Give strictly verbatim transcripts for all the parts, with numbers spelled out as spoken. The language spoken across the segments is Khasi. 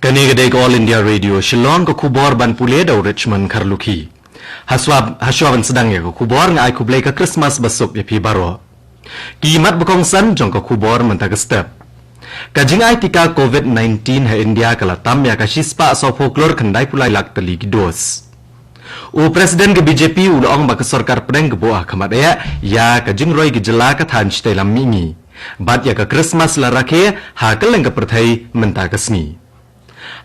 Kane ka dei ka All India Radio Shillong, ka khubor ban pule da u Richmond Kharlukhi. Hashwa, hashwa ban sdang ïa ka khubor, nga ai khublei ka Christmas basuk ïa phi baroh. Ki mat ba kongsan jong ka khubor mynta ka step. Ka jingai tika covid nineteen ha India ka la tam ïa ka shispah sawphew klur khyndai phew lai lak tylli ki dos. U President ka B J P u la ong ba ka sorkar pdeng ka buh ha khmat eh ïa ka jingroi ki jylla ka thaiñ shatei lam mihngi. Bad ïa ka Christmas la rakhe ha kylleng ka pyrthei mynta ka sngi.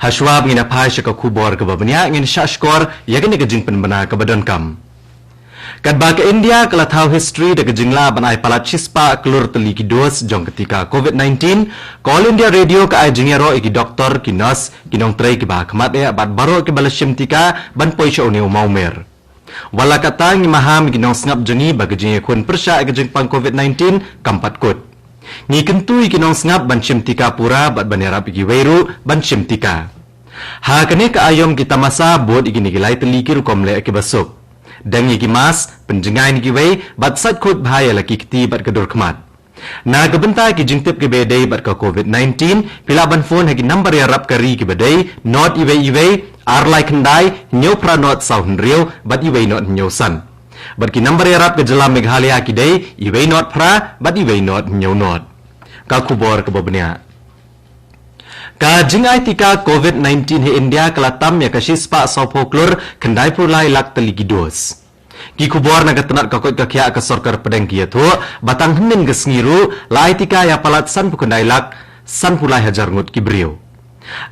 Hashwa ba ngin ïa phai sha ka khubor kaba bniah, ngin shah shkor ïa kane ka jingpynbna kaba donkam. Katba ka India ka la thaw history da ka jinglah ban ai palat shispah klur tylli ki dos jong ka tika covid nineteen, ka All India Radio ka ai jingïaroh ïa ki doktor, ki nurse, ki nongtrei kiba ha khmat eh bad baroh kiba la shim tika ban poi sha une u mawmer. Wat la katta, ngi maham ïa ki nongsngap jong ngi ba ka jingïakhun pyrshah ïa ka jingpang covid nineteen kam pat kut. Ngi kyntu ïa ki nongsngap ban shim tika pura bad ban ïarap ïa kiwei ruh ban shim tika. Ha kane ka aïom ki tamasa, bud ïa kine ki lai tylli ki rukom leh kiba suk. Deng ïa ki mask, pynjngai na kiwei bad sait khuid bha ïa la ki kti bad ka dur khmat. Na ka bynta ki jingtip kiba dei bad ka covid nineteen, phi lah ban phone ha ki nambar ïarap ka ri kiba dei, not iwei iwei, ar lai khyndai, hynñiew phra not saw hynriew bad iwei not hynñiew san. Bad ki nambar ïarap ka jylla Meghalaya ki dei, iwei not phra bad iwei not hynñiew not. Ka khubor kaba bniah. Ka jingai tika covid nineteen ha India ka la tam ïa ka shispah sawphew klur khyndai phew lai lak tylli ki dos. Ki khubor na ka tnat ka koit ka khiah ka sorkar pdeng ki ïathuh ba tang hynnin ka sngi ruh la ai tika ïa palat sanphew khyndai lak sanphew lai hajar ngut ki briew.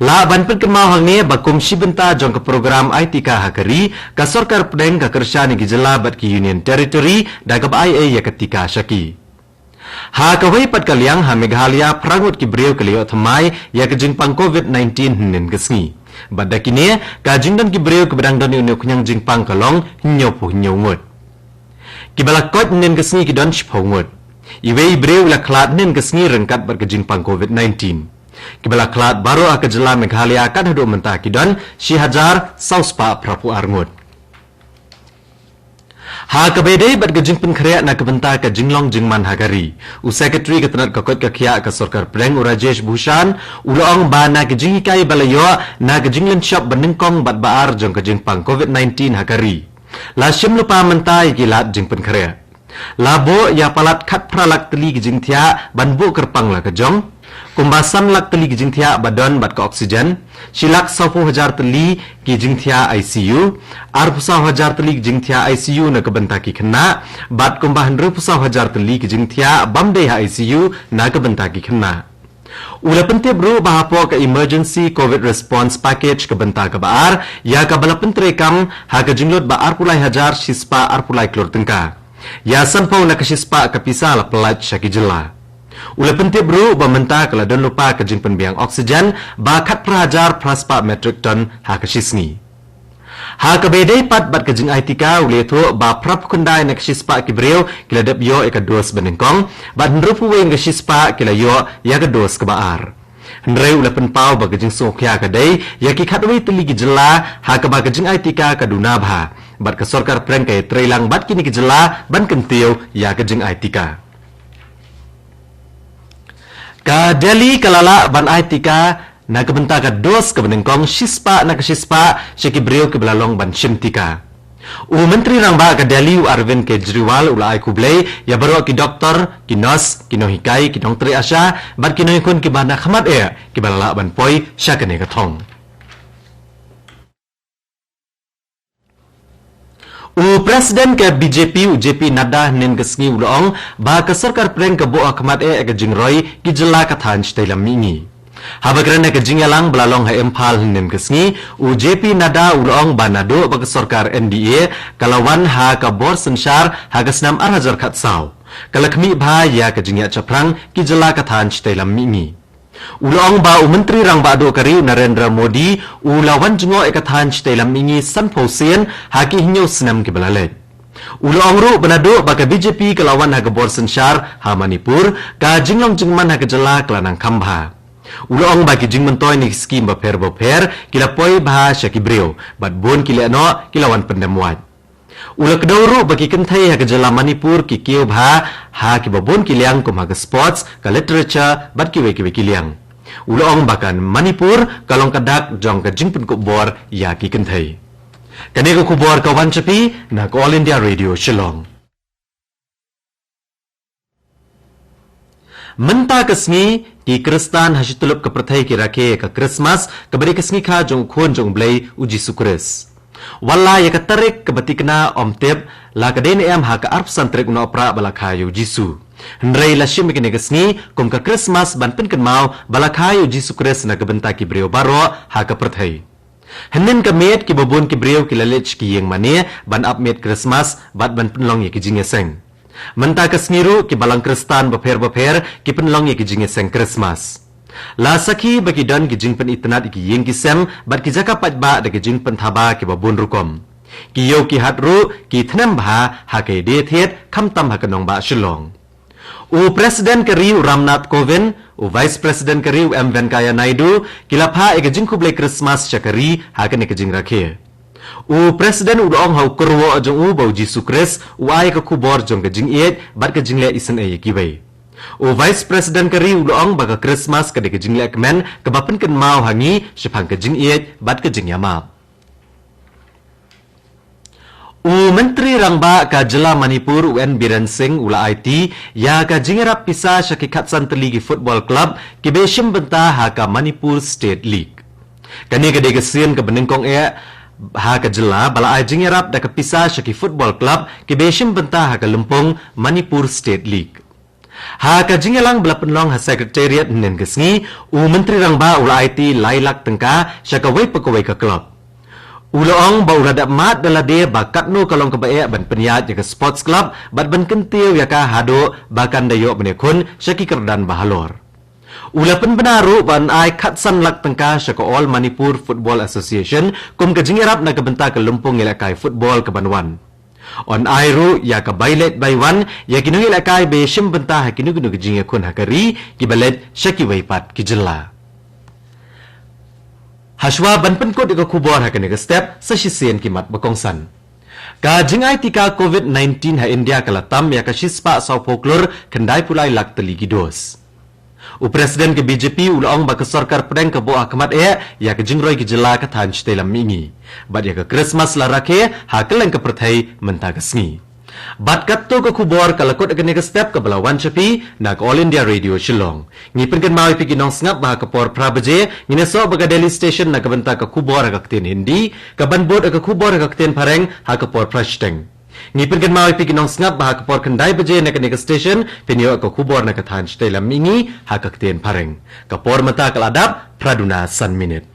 Lah ban pynkynmaw hangne ba kum shi bynta jong ka program ai tika ha ka ri, ka sorkar pdeng ka kyrshan ïa ki jylla bad ki Union Territory da kaba ai ei ïa ka tika sha ki. Ha kawei pat ka liang, ha Meghalaya phra ngut ki briew ki la ïoh thymmai ïa ka jingpang covid nineteen hynnin ka sngi. Bad da kine, ka jingdon ki briew kiba dang don ïa une u khñiang jingpang ka long hynñiew phew hynñiew ngut. Kiba la koit hynnin ka sngi ki don shiphew ngut. Iwei i briew i la khlad hynnin ka sngi ryngkat bad ka jingpang covid nineteen. Kiba la khlad baroh ha ka jylla Meghalaya kat haduh mynta ki don shi hajar saw spah phra phew ar ngut. Ha kaba ïadei bad ka jingpynkhreh na ka bynta ka jinglong jingman ha ka ri, u Secretary ka tnat ka koit ka khiah ka sorkar pdeng, u Rajesh Bhushan, u la ong ba na ka jinghikai ba la ïoh na ka jinglynshop ba nyngkong bad ba ar jong ka jingpang covid nineteen ha ka ri, la shim lypa mynta ïa ki lad jingpynkhreh. La buh ïa palat khatphra lak tylli ki jingthiah ban buh kyrpang la ka jong, kumba san lak tylli ki jingthiah ba don bad ka oxygen, shi lak sawphew hajar tylli ki jingthiah I C U, arphew saw hajar tylli ki jingthiah I C U na ka bynta ki khynnah, bad kumba hynriewphew saw hajar tylli ki jingthiah bym dei ha I C U na ka bynta ki khynnah. U la pyntip ruh ba hapoh ka Emergency Covid Response Package ka bynta kaba ar, ïa kaba la pyntreikam ha ka jinglut ba arphew lai hajar shispah arphew lai klur tyngka, ïa sanphew na ka shispah ka pisa la pyllait sha ki jylla. U la pyntip ruh ba mynta ka la don lypa ka jingpynbiang oxygen ba khatphra hajar phra spah metric ton ha ka shisngi. Ha kaba ïadei pat bad ka jingai tika, u la ïathuh ba phra phew khyndai na ka shispah ki briew ki la dep ïoh ïa ka dos ba nyngkong, bad hynriewphew wei na ka shispah ki la ïoh ïa ka dos kaba ar. Hynrei u la pynpaw ba ka jingsngewkhia ka dei ïa ki khatwei tylli ki jylla ha kaba ka jingai tika ka duna bha, bad ka sorkar pdeng ka ïatreilang bad kine ki jylla ban kyntiew ïa ka jingai tika. Ka Delhi ka la lah ban ai tika na ka bynta ka dos kaba nyngkong shispah na ka shispah sha ki briew kiba la long ban shim tika. U Myntri Rangbah ka Delhi, u Arvind Kejriwal, u la ai khublei ïa baroh ki doktor, ki nurse, ki nonghikai, ki nongtrei ASHA bad ki nongïakhun kiba na khmat eh kiba la lah ban poi sha kane ka thong. U President ka B J P, u J P Nadda, hynnin ka sngi u la ong ba ka sorkar pdeng ka buh ha khmat eh ka jingroi ki jylla ka thaiñ shatei lam mihngi. Haba kren ha ka jingïalang ba la long ha Imphal hynnin ka sngi, u J P Nadda u la ong ba naduh ba ka sorkar N D A ka la wan ha ka bor synshar ha ka snem ar hajar khatsaw, ka la khmih bha ïa ka jingïaid shaphrang ki jylla ka thaiñ shatei lam mihngi. U la ong ba u Myntri Rangbah Duh ka ri, u Narendra Modi, u la wan jngoh ïa ka thaiñ shatei lam mihngi sanphew sien ha ki hynñiew snem kiba la leit. U la ong ruh ba naduh ba ka B J P ka la wan ha ka bor synshar ha Manipur, ka jinglong jingman ha ka jylla ka la nang kham bha. U la ong ba ki jingmyntoi na ki skhim bapher bapher ki la poi bha sha ki briew, bad bun ki lehnoh ki la wan pyndem wait. U la kdew ruh ba ki kynthei ha ka jylla Manipur ki kiew bha ha kiba bun ki liang, kum ha ka sports, ka literature bad kiwei kiwei ki liang. U la ong ba ka Manipur ka long ka dak jong ka jingpynkup bor ïa ki kynthei. Kane ka khubor ka wan sha phi na ka All India Radio Shillong. Mynta ka sngi, ki Khristan ha shityllup ka pyrthei ki rakhe ïa ka Christmas, kaba dei ka sngi kha jong u khun jong u Blei u Jisu Khrist. Wat la ïa ka tarik kaba tikna ym tip, la ka dei ne em ha ka arphew san tarik u Nohprah ba la kha ïa u Jisu. Hynrei la shim ïa kane ka sngi kum ka Christmas ban pynkynmaw ba la kha ïa u Jisu Khrist na ka bynta ki briew baroh ha ka pyrthei. Hynnin ka miet kiba bun ki briew ki la leit sha ki ïing mane ban ap miet Christmas bad ban pynlong ïa ki jingïaseng. Mynta ka sngi ruh ki balang Khristan bapher bapher ki pynlong ïa ki jingïaseng Christmas. La sakhi ba ki don ki jingpynitynnad ïa ki ïing ki sem bad ki jaka paidbah da ki jingpynthaba kiba bun rukom. Ki ïew ki hat ruh ki thnem bha ha ka ïadie thied khamtam ha ka nongbah Shillong. U President ka ri u Ramnath Kovind, u Vice President ka ri u M Venkaiah Naidu, ki la phah ïa ka jingkhublei Christmas sha ka ri ha kane ka jingrakhe. U President u la ong ha u kyrwoh jong u ba u Jisu Khrist u ai ka khubor jong ka jingïeit bad ka jingleh isynei ïa kiwei. U Vice President ka ri u la ong ba ka Christmas ka dei ka jingleh kmen kaba pynkynmaw ha ngi shaphang ka jingïeit bad ka jingïamap. U Myntri Rangbah ka jylla Manipur u N Biren Singh u la aiti ïa ka jingïarap pisa sha ki khatsan tylli ki football club kiba shim bynta ha ka Manipur State League. Kane ka dei ka sien kaba nyngkong eh ha ka jylla ba la ai jingïarap da ka pisa sha ki football club kiba shim bynta ha ka lympung Manipur State League. Ha ka jingïalang ba la pynlong ha Secretariat hynnin ka sngi, u Myntri Rangbah u la aiti lai lak tyngka sha kawei pa kawei ka club. U la ong ba u la dap mad da lade ba katno ka long kaba eh ban pynïaid ïa ka sports club bad ban kyntiew ïa ka haduh ba kan da ïoh ban ïakhun sha ki kyrdan ba halor. U la pynbna ruh ban ai khatsan lak tyngka sha ka All Manipur Football Association kum ka jingïarap na ka bynta ka lympung ïalehkai football kaban wan. Un ai ruh ïa ka bai leit bai wan ïa ki nongïalehkai ba shim bynta ha kino kino ki jingïakhun ha ka ri kiba leit sha kiwei pat ki jylla. Hashwa ban pynkut ïa ka khubor ha kane ka step, sa shisien ki mat ba kongsan. Ka jingai tika COVID nineteen ha India ka la tam ïa ka shispah sawphew klur khyndai phew lai lak tylli ki dos. U President ka B J P u la ong ba ka sorkar pdeng ka buh ha khmat eh ïa ka jingroi ki jylla ka thaiñ shatei lam mihngi. Bad ïa ka Christmas la rakhe ha kylleng ka pyrthei mynta ka sngi. Bad katto ka khubor ka la kut ha kane ka step kaba la wan sha phi na ka All India Radio Shillong. Ngi pynkynmaw ïa phi ki nongsngap ba ha ka por phra baje ngin ïasoh bad ka Delhi Station na ka bynta ka khubor ha ka ktien Hindi, kaban bud ïa ka khubor ha ka ktien Phareng ha ka por phra shiteng. Ngi pynkynmaw ïa phi ki nongsngap ba ha ka por khyndai baje na kane ka station phin ïoh ïa ka khubor na ka thaiñ shatei lam mihngi ha ka ktien Phareng. Ka por mynta ka la dap phra duna san minit.